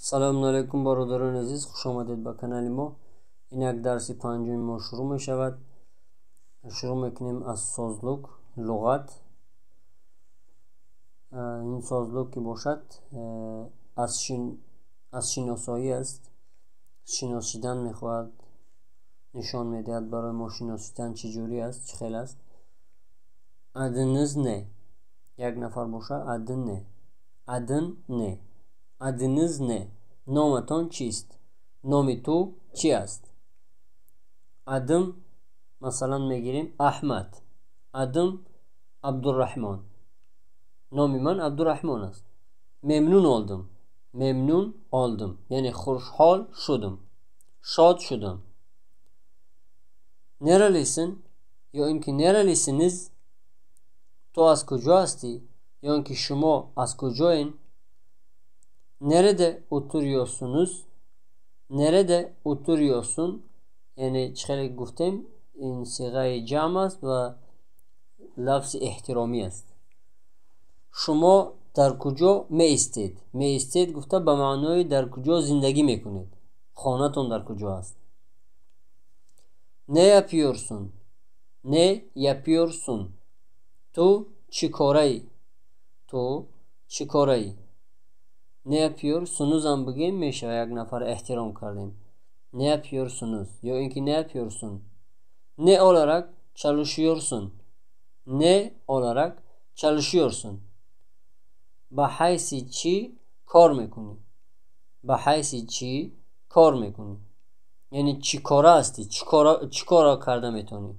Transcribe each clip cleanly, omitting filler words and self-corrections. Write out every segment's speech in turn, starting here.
Салому алайкум, бародарони азиз, хуш омадед ба канали мо. Ин як дарси панҷуми мо шурӯъ мешавад. Шурӯъ мекунем аз sözlük, луғат. Ин sözlük ки бошад, аз шиносоӣ аст. Шинос шидан мехоҳад, нишон медиҳад барои мо шинос шидан чӣ ҷурӣ аст, чӣ хел аст. Adınız ne? Як нафар боша, adın ne? Adın ne? Adınız ne? Номатон чист? Номи ту чӣ аст? Adım, масалан, мегирем Аҳмад. Adım Абдурраҳмон. Номи ман Абдурраҳмон аст. Memnun oldum. Memnun oldum. Яъне хушҳол шудам. Шод шудам. Nerelisin? Ё ин ки nerelisiniz? Ту аз куҷо ҳастӣ? Ё ин ки шумо аз куҷоен? Nerede oturuyorsunuz? Nerede oturuyorsun? Яъне чӣ хеле гуфтем, ин сиғаи ҷамъ аст ва лафзи эҳтиромӣ аст. Шумо дар куҷо меистед? Меистед гуфта ба маънои дар куҷо зиндагӣ мекунед, хонатон дар куҷо аст. Ne yapıyorsun? Ne yapıyorsun? Ту чӣ кораӣ? Ту чӣ кораӣ? Ne yapıyorsunuz ам бигем мешавад, як нафар эҳтиром кардем. Ne yapıyorsunuz ё ин ки ne yapıyorsun? Ne olarak çalışıyorsun? Ne olarak çalışıyorsun? Ба ҳайси чӣ кор мекунӣ? Ба ҳайси чӣ кор мекунӣ? Яъне чӣ кора ҳастӣ, чӣ корро карда метавонӣ,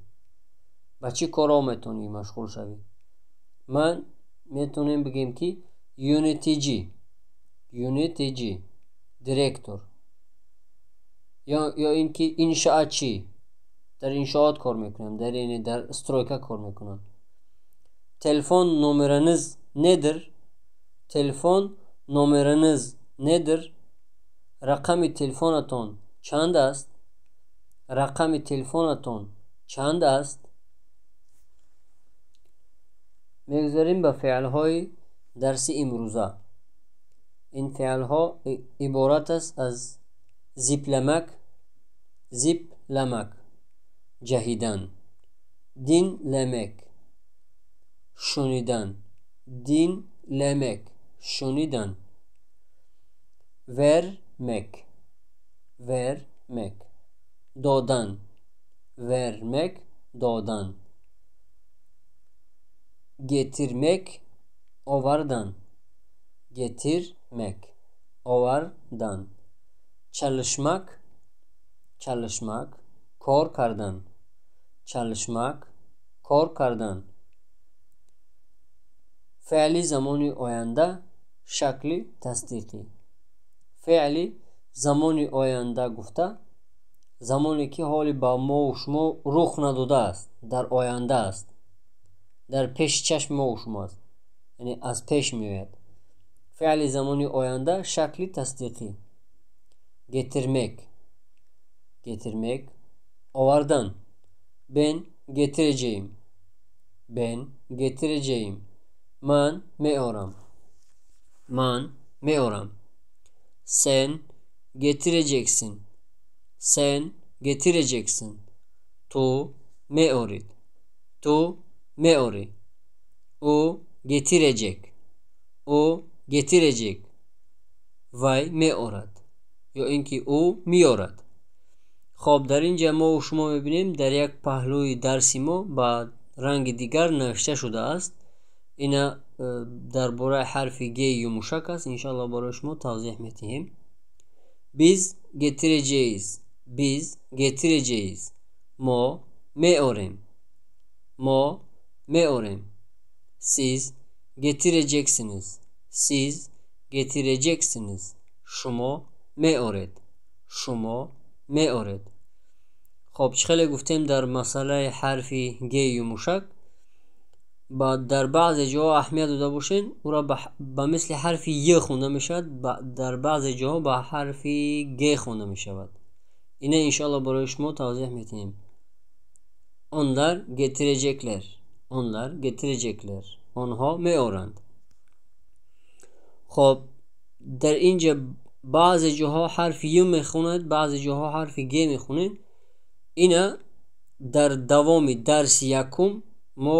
ба чӣ корҳо метавонӣ машғул шавӣ? Ман метавонем бигем ки yönetici, yönetici, директор ё ин ки иншоатчӣ, дар иншоот кор мекунам, дар яъне дар стройка кор мекунам. Telefon numaranız nedir? Telefon numaranız nedir? Рақами телефонатон чанд аст? Рақами телефонатон чанд аст? Мегузарем ба феълҳои дарси имрӯза. Ин феълҳо иборат аст аз zıplamak, zıplamak, ҷаҳидан, dinlemek, шунидан, dinlemek, шунидан, vermek, vermek, додан, vermek, додан, getirmek, овардан, getirmek, овардан, çalışmak, çalışmak, кор кардан, çalışmak, кор кардан. Феъли замони оянда, шакли тасдиқӣ. Феъли замони оянда гуфта замоне ки ҳоли ба мову шумо рух надодааст, дар оянда аст, дар пеши чашми мову шумо аст, яъне аз пеш меояд. Феъли замони оянда, шакли тасдиқӣ. Getirmek, getirmek, овардан. Ben getireceğim, ben getireceğim. Ман меорам, ман меорам. Sen getireceksin, sen getireceksin. Ту меорӣ, ту меорӣ. Ӯ getirecek, ӯ getirecek. Вай меорад ё ин ки ӯ меорад. Хоб, дар ин ҷа мову шумо мебинем, дар як паҳлӯи дарси мо ба ранги дигар навишта шудааст. Ина дар бораи ҳарфи г юмушак аст, иншоалло барои шумо тавзеҳ медиҳем. Biz getireceğiz, biz getireceğiz. Мо меорем, мо меорем. Siz getireceksiniz, siz getireceksiniz. Шумо меоред, шумо меоред. Хоб, чӣ хеле гуфтем, дар масъалаи ҳарфи г юмушак дар баъзе ҷоҳо аҳамият дода бошед, ӯро ба мисли ҳарфи й хонда мешавад, дар баъзе ҷоҳо ба ҳарфи г хонда мешавад. Ина иншоалло барои шумо тавзеҳ медиҳем. Onlar getirecekler, onlar getirecekler. Онҳо меоранд. Хоб, дар ин ҷа Баъзе ҷоҳо ҳарфи й мехонад, баъзе ҷоҳо ҳарфи г мехонем. Ина дар давоми дарси якум мо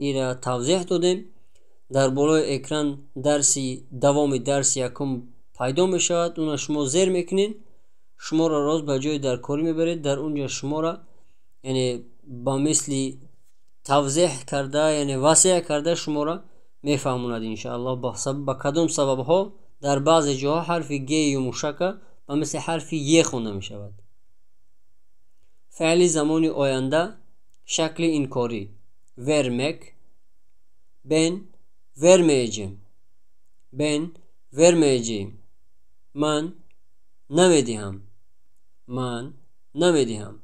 ира тавзеҳ додем. Дар болои экран дарси давоми дарси якум пайдо мешавад. Уна шумо зер мекунед, шуморо рост ба ҷои даркорӣ мебаред. Дар он ҷо шуморо яъне ба мисли тавзеҳ карда, яъне васеъ карда шуморо мефаҳмонад иншааллоҳ ба кадом сабабҳо дар баъзе ҷоҳо ҳарфи г юмушака ба мисли ҳарфи е хонда мешавад. Феъли замони оянда шакли инкорӣ vermek. Ben vermeyeceğim. Ben vermeyeceğim. Ман намедиҳам. Ман намедиҳам.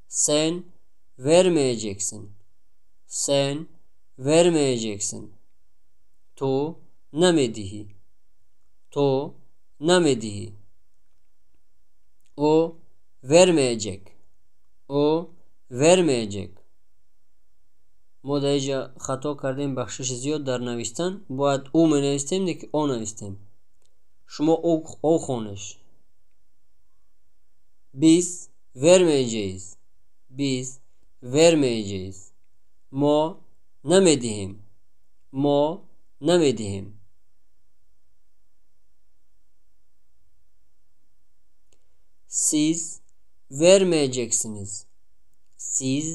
Sen vermeyeceksin. Sen vermeyeceksin. Ту намедиҳӣ. Ту намедиҳӣ. Ӯ vermeyecek. Ӯ vermeyecek. Мо дар инҷа хато кардем, бахшиши зиёд дар навиштан. Бояд ӯ менавистем, не ки о навистем. Шумо о хонеш. Biz vermeyeceğiz. Biz vermeyeceğiz. Мо намедиҳем. Мо намедиҳем. Siz vermeyeceksiniz. Siz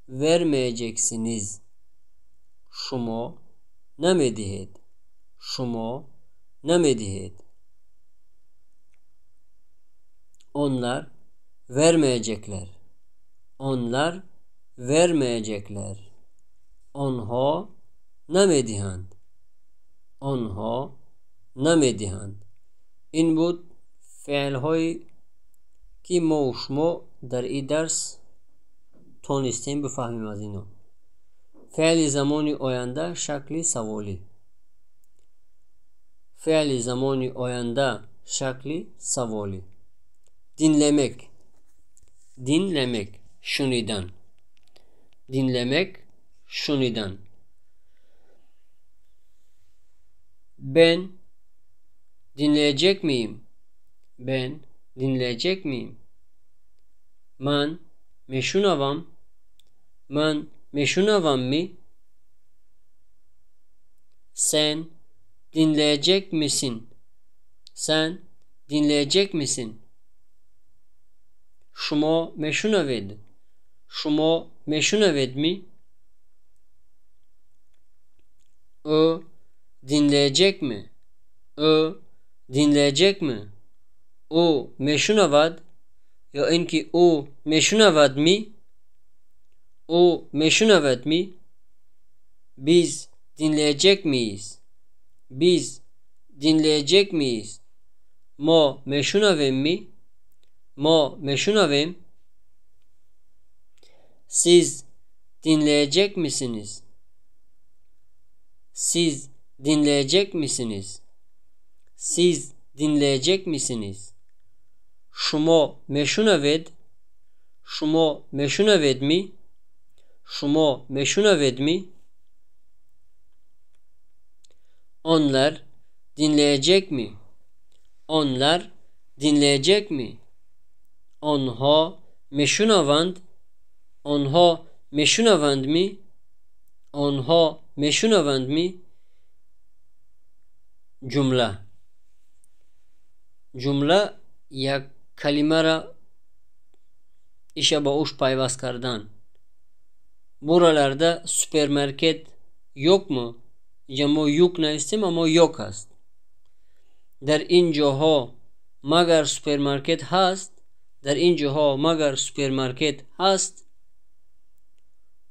vermeyeceksiniz. Шумо намедиҳед. Шумо намедиҳед. Onlar vermeyecekler. Onlar vermeyecekler. Онҳо намедиҳанд. Онҳо намедиҳанд. Ин буд феълҳое ки мо шумо дар ин дарс тонистем бифаҳмем аз ино. Феъли замони оянда шакли саволӣ. Феъли замони оянда шакли саволӣ. Dinlemek. Dinlemek. Шунидан. Dinlemek. Шунидан. Ben dinleyecek miyim? Ben dinleyecek miyim? Ман мешунавам. Ман мешунавам ми? Sen dinleyecek misin? Sen dinleyecek misin? Шумо мешунавед? Шумо мешунавед ми? Ӯ dinleyecek mi? Ӯ dinleyecek mi? Ӯ мешунавад ё ин ки ӯ мешунавад ми? Ӯ мешунавад ми? Biz dinleyecek miyiz? Biz dinleyecek miyiz? Мо мешунавем ми? Мо мешунавем? Siz dinleyecek misiniz? Siz dinleyecek misiniz? Siz dinleyecek misiniz? Шумо мешунавед? Шумо мешунавед ми? Шумо мешунавед ми? Onlar dinleyecek mi? Onlar dinleyecek mi? Онҳо мешунаванд? Онҳо мешунаванд ми? Онҳо мешунаванд ми? Ҷумла. Ҷумла як калимаро иша ба уш пайваст кардан. Buralarda süpermarket yok mu? Инҷа мо юк навистем, аммо yok аст. Дар ин ҷоҳо магар супермаркет ҳаст? Дар ин ҷоҳо магар супермаркет ҳаст?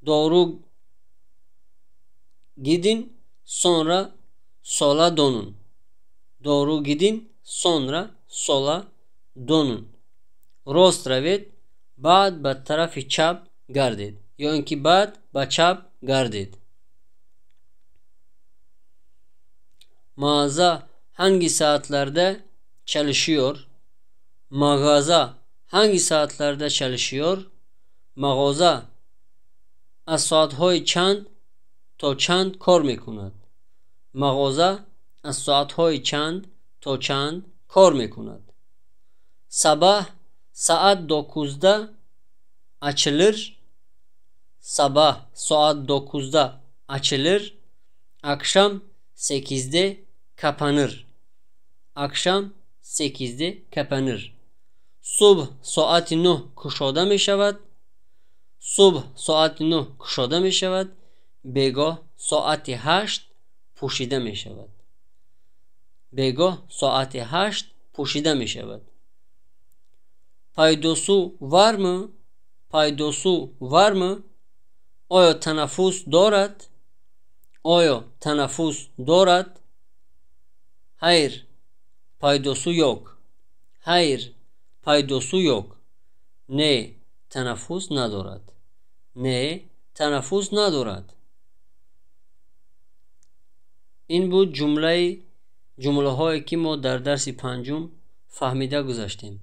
Doğru gidin, sonra sola dönün. Doğru gidin, sonra sola dönün. Рост равед, баъд ба тарафи чап гардед ё ин ки баъд ба чап гардед. Mağaza hangi saatlerde çalışıyor? Mağaza hangi saatlerde çalışıyor? Мағоза аз соатҳои чанд то чанд кор мекунад? Мағоза аз соатҳои чанд то чанд кор мекунад. Sabah saat 9'da açılır. Sabah saat 9'da açılır. Akşam 8'de kapanır. Akşam 8'de kapanır. Субҳ соати 9 кушода мешавад. Субҳ соати 9 кушода мешавад. Бегоҳ соати 8 пӯшида мешавад. Бегоҳ соати 8 пӯшида мешавад. Paydosu var mı? Paydosu var mı? Оё танаффус дорад? Оё танаффус дорад? Hayır, paydosu yok. Hayır, paydosu yok. Не, танаффус надорад. Не, танаффус надорад. Ин буд ҷумлаҳое ки мо дар дарси панҷум фаҳмида гузаштем.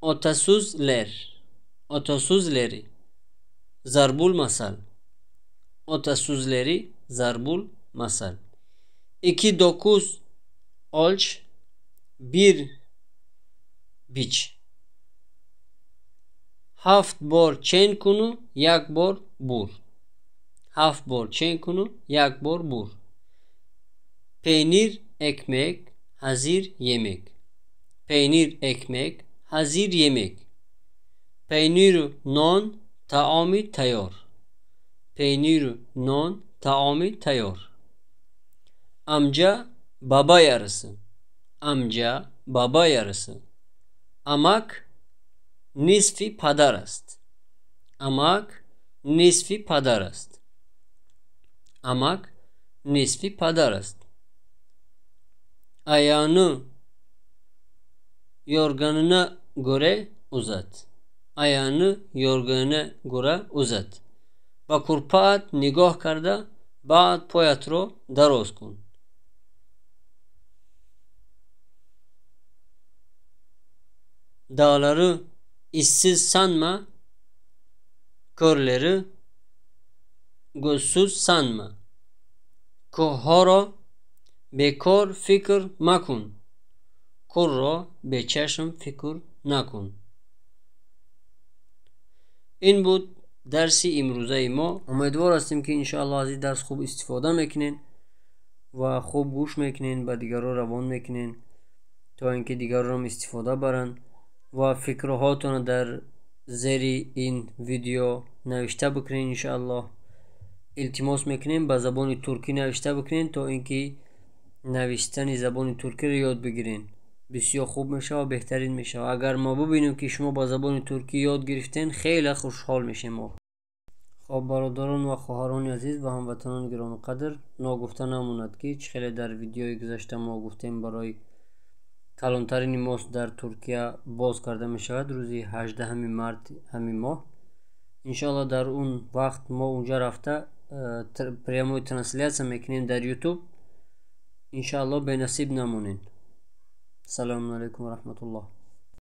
Atasözler, atasözleri, зарбул масал. Atasözleri, зарбул масал. 2 9 ölç, 1 biç. 7 бор чен куну, 1 бор бур. 7 бор чен куну, 1 бор бур. Peynir ekmek, hazır yemek. Peynir ekmek, hazır yemek. Пениру нон таоми тайёр. Пениру нон таоми тайёр. Amca baba yarısı. Amca baba yarısı. Амак нисфи падар аст. Амак нисфи падар аст. Амак нисфи падар аст. Ayağını yorganına göre uzat. Ayağını yorganına göre uzat. Ба курпаат нигоҳ карда, баъд поятро дароз кун. Dağları işsiz sanma, körleri gözsüz sanma. Кӯҳҳоро бекор фикр макун, кӯрро бечашм фикр накун. Ин буд дарси имрӯзаи мо. Умедвор ҳастем, ки иншоаллоҳ аз ин дарс хуб истифода мекунед ва хуб гӯш мекунед, ба дигарро равон мекунед, то ин ки дигарром истифода баранд ва фикрҳоятонро дар зери ин видео навишта бикунед. Иншоаллоҳ илтимос мекунем, ба забони туркӣ навишта бикунед, то ин ки навиштани забони туркиро ёд бигиред. Бисёр хуб мешавад, беҳтарин мешавад. Агар мо бибинем, ки шумо ба забони туркӣ ёд гирифтен, хеле хушҳол мешем мо. Хоб, бародарон ва хоҳарони азиз ва ҳамватанони гиромиқадр, ногуфта намонад, ки чӣ хеле дар видеои гузашта мо гуфтем, барои калонтарини мост дар Туркия боз карда мешавад рӯзи 18 март ҳамин моҳ. Иншоалло дар он вақт мо унҷа рафта прямой трансляция мекунем дар Ютуб. Иншоалло бенасиб намонед. Салому алайкум ва раҳматуллоҳ.